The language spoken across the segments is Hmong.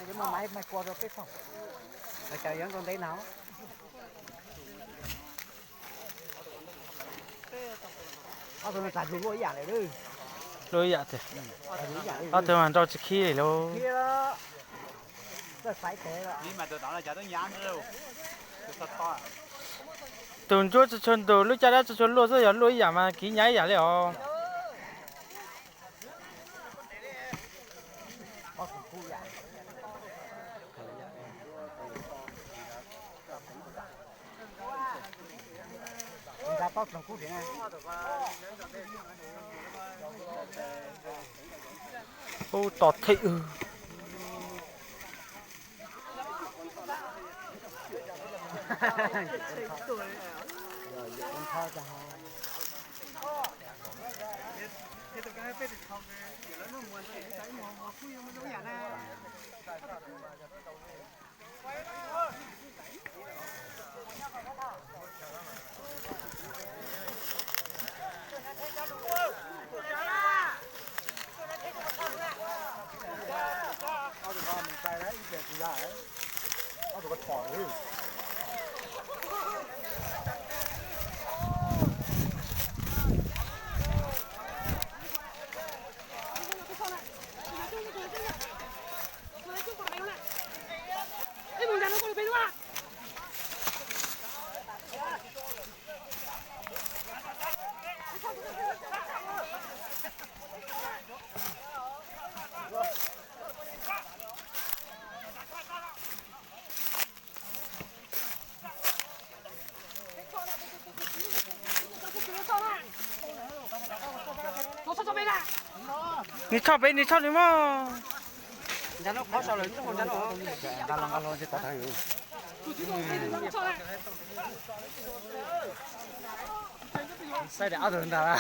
Yuav muaj maiv mas kua rau peb xeem, lawv cov yuav nkaus ntev no. Ob tug no tas zug luaj ib yam lawm. Luaj ib yam tiag. Ob tug mas nrau tsis khib li lauj. Tus ntsuab tsis tshua ntug, lub caj dab tsis tshua luaj xwb, yog luaj ib yam mas kiv nyab ib yam li os. Ub, tos thim. Nws tshoj pem, nws tshoj nws mog. Saib daim ob tug ntag.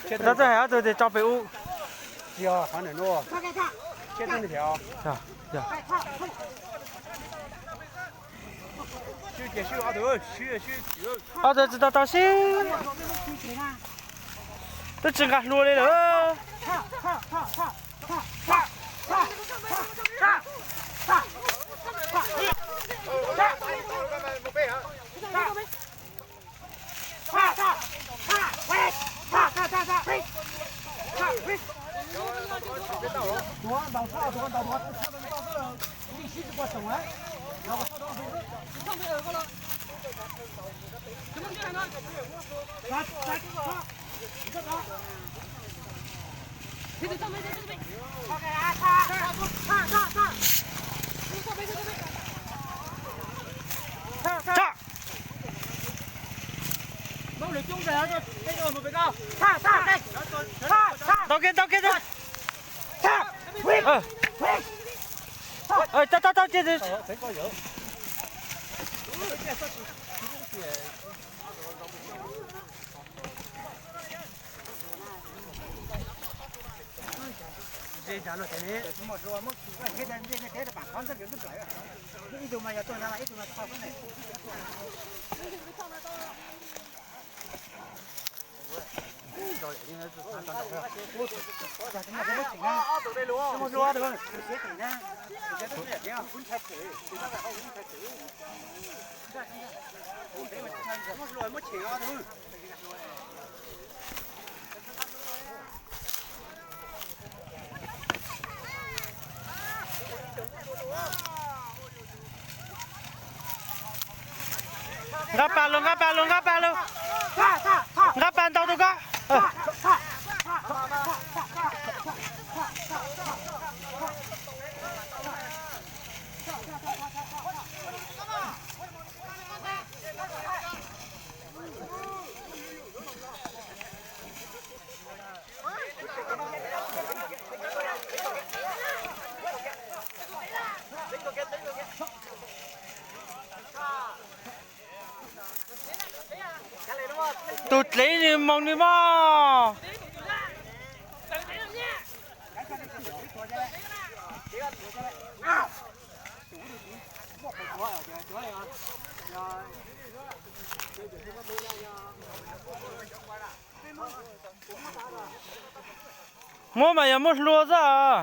Tab txawj hais ob tug tias tso pem ub. Yog qhov ntawm no. Ob tug tsis tau tau sib. Twb tsis nqa hlua li lawm. Tau kiag, tau kiag. Tau, tau, tau kiag. Nqa pas los, nqa pas los, nqa pas los. Nqa pas ntaus tus ko. Tus dlev nws moog nws mog. Muab mas yog muab hlua xwb.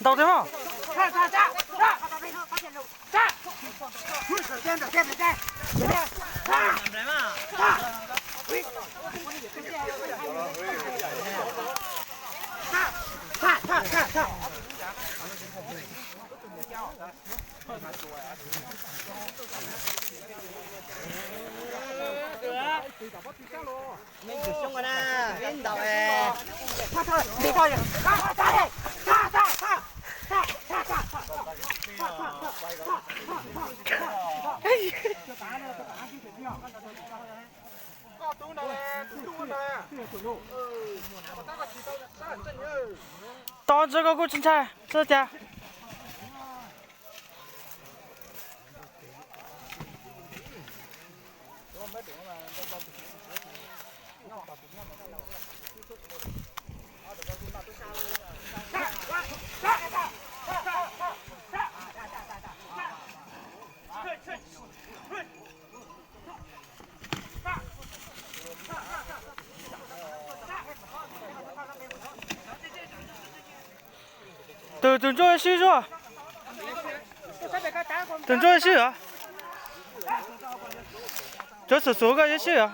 Ntaus tau mog. Tau ntawd koj kuj tsis ntshai txog cas. Tus, tus ntsuab swb zuag. Tus ntsuab swb os. Cov xum xum koj yuav swb os.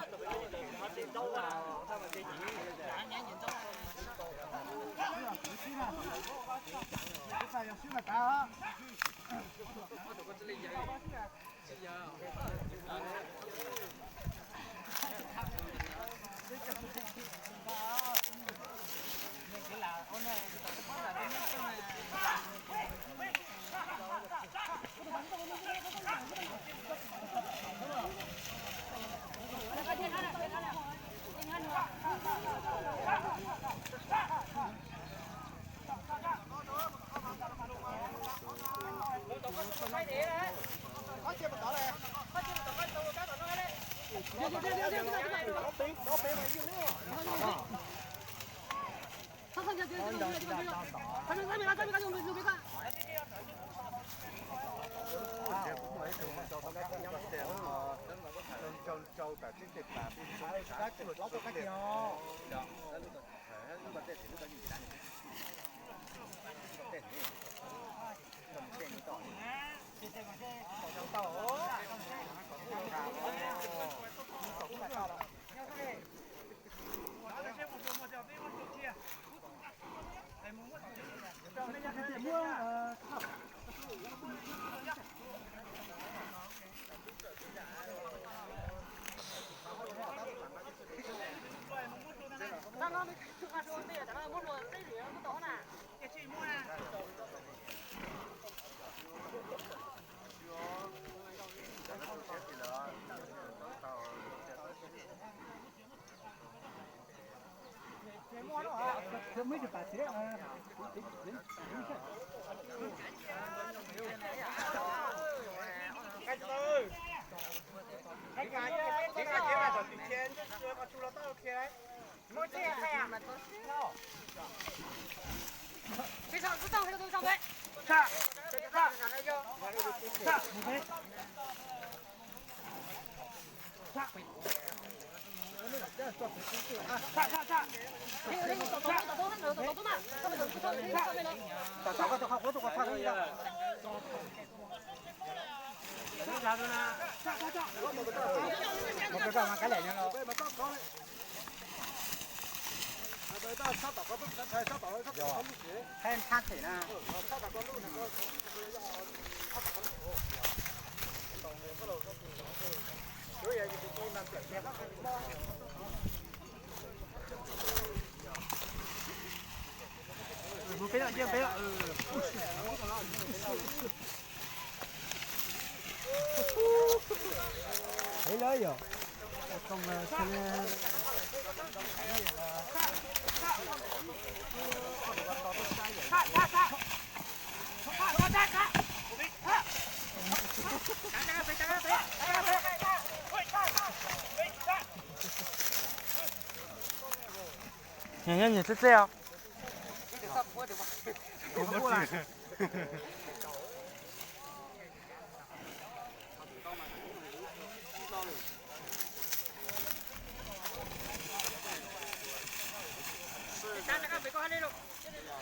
Nyias nyob nyias txeb txeb os.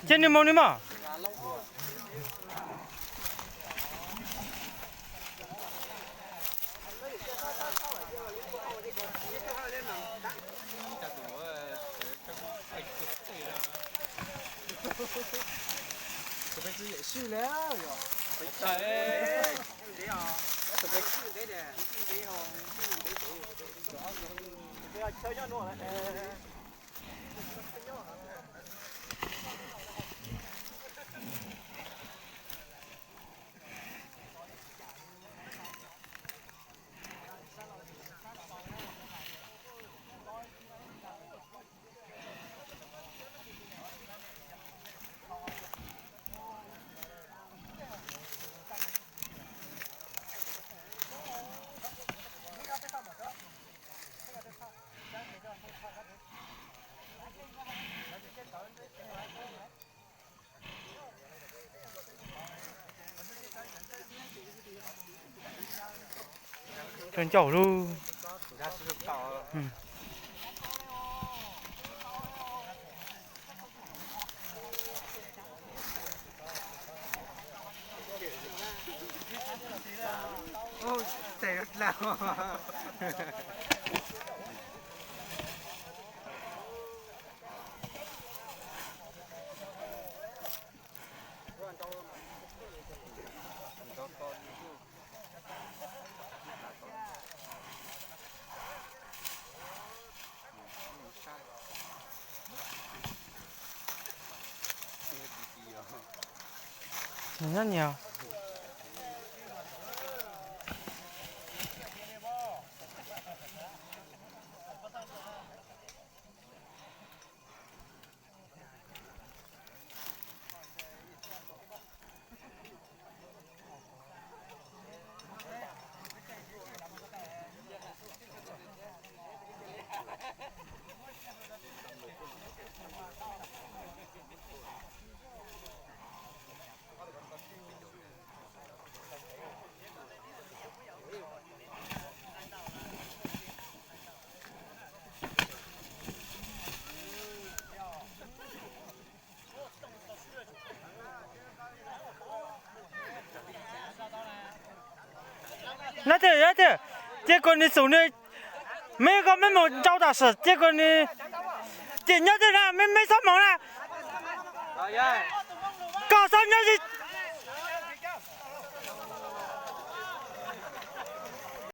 Ces nws mus nws mog. Kawg ncaus lug. Nyob nyias. Nyob twg, nyob twg, cia kuv nim xum nws, me koj me moog ntsau tam sim cia kuv nim, ces nyob twg na, me me txhob moog na, koj txhob nyob